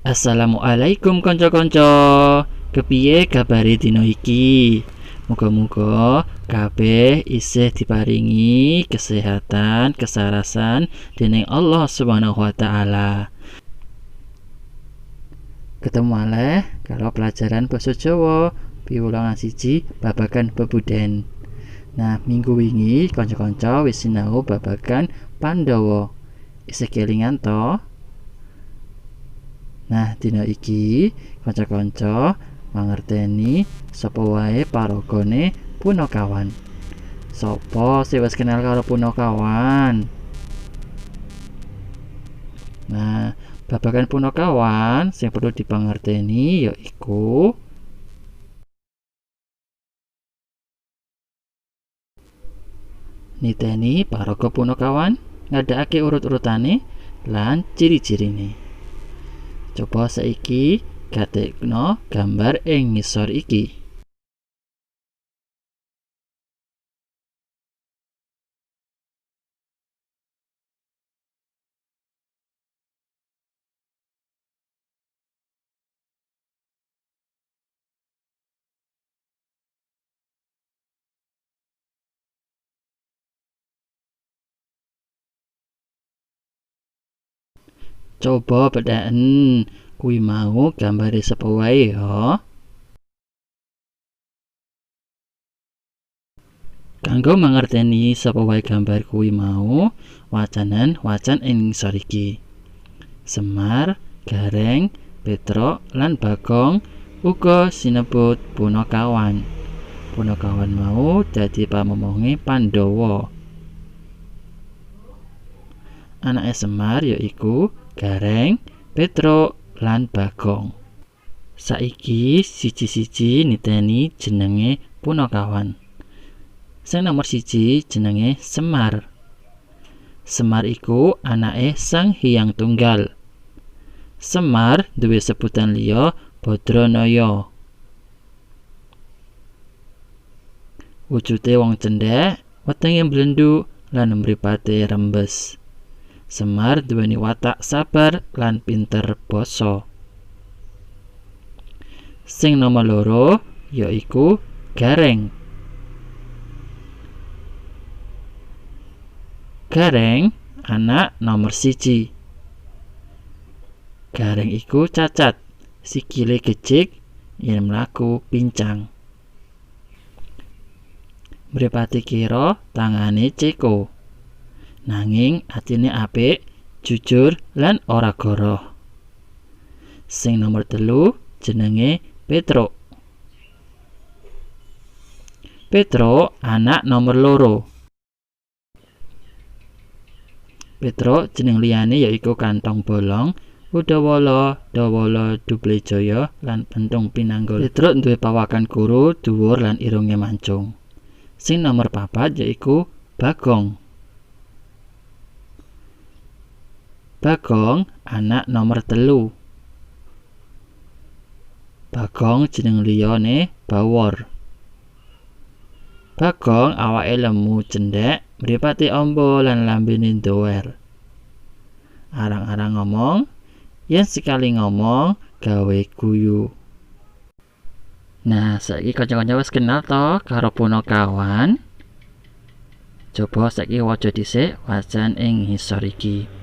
Assalamualaikum kanca-kanca. Kepiye kabare dina iki? Muga-muga kabeh isih diparingi kesehatan, kesarasan dening Allah Subhanahu wa taala. Ketemu malih karo pelajaran basa Jawa piwulangan 1 babagan bebuden. Nah, minggu wingi kanca-kanca wis sinau babagan Pandhawa. Isih kelingan to? Nah, dina iki kanca-kanca mangerteni sapa wae paragane Punakawan. Sapa sing wis kenal karo Punakawan? Nah, babagan Punakawan sing perlu dipangerteni yaiku niteni paraga Punakawan, ngadhakake urut-urutane lan ciri-cirine. Coba saiki gatekno gambar ing ngisor iki. Coba bedhaken kuwi mau gambare sapa wae ya. Kanggo mangerteni sapa wae gambar kuwi mau, wacanan wacan ing ngisor iki. Semar, Gareng, Petruk lan Bagong uga sinebut Punakawan. Punakawan mau dadi pamomonge Pandhawa. Anake Semar yaiku Gareng, Petruk lan Bagong. Saiki siji-siji niteni jenenge Punakawan. Sing nomor 1 jenenge Semar. Semar iku anake Sang Hyang Tunggal. Semar duwe sebutan liya Badranaya. Wujude wong cendhek, wetenge mblendhuk lan mripate rembes. Semar duweni watak sabar lan pinter basa. Sing nomor 2 yaiku Gareng. Gareng anak nomor 1. Gareng iku cacat, sikile gejik yen mlaku pincang. Mripate kira, tangane ceko. Nanging atine apik, jujur lan ora goroh. Sing nomor 3 jenenge Petruk. Petruk anak nomor 2. Petruk jeneng liyane yaiku Kantong Bolong, Udawala, Dawala Dublejaya lan Pentung Pinanggul. Petruk duwe pawakan kuru, dhuwur lan irunge mancung. Sing nomor 4 yaiku Bagong. Bagong anak nomor 3. Bagong jeneng liyane Bawor. Bagong awake lemu cendhek, mripate amba lan lambene ndower. Arang-arang ngomong, yen sekali ngomong gawe guyu. Nah, saiki kanca-kanca wis kenal to karo Punakawan. Coba saiki waca dhisik wacan ing ngisor iki.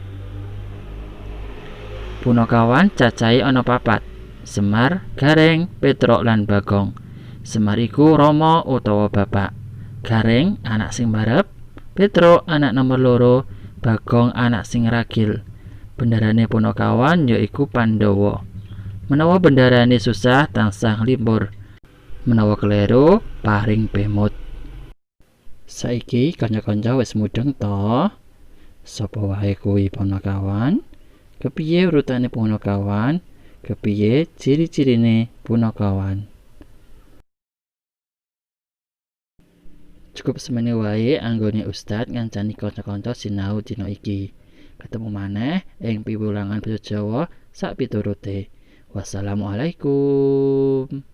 Punakawan cacahe ana 4. Semar, Gareng, Petruk lan Bagong. Semar iku rama utawa bapak. Gareng anak sing barep, Petruk anak nomor 2, Bagong anak sing ragil. Bendarane Punakawan yaiku Pandhawa. Menawa bendarane susah tansah nglimpur. Menawa kleru paring pemut. Saiki kanca-kanca wis mudheng to? Sapa wae kuwi Punakawan? Kepiye urutane Punakawan? Kepiye ciri-cirine Punakawan? Cukup semene wae anggone Ustad ngancani kanca-kanca sinau dina iki. Ketemu maneh ing piwulangan basa Jawa sak piturute. Wassalamualaikum.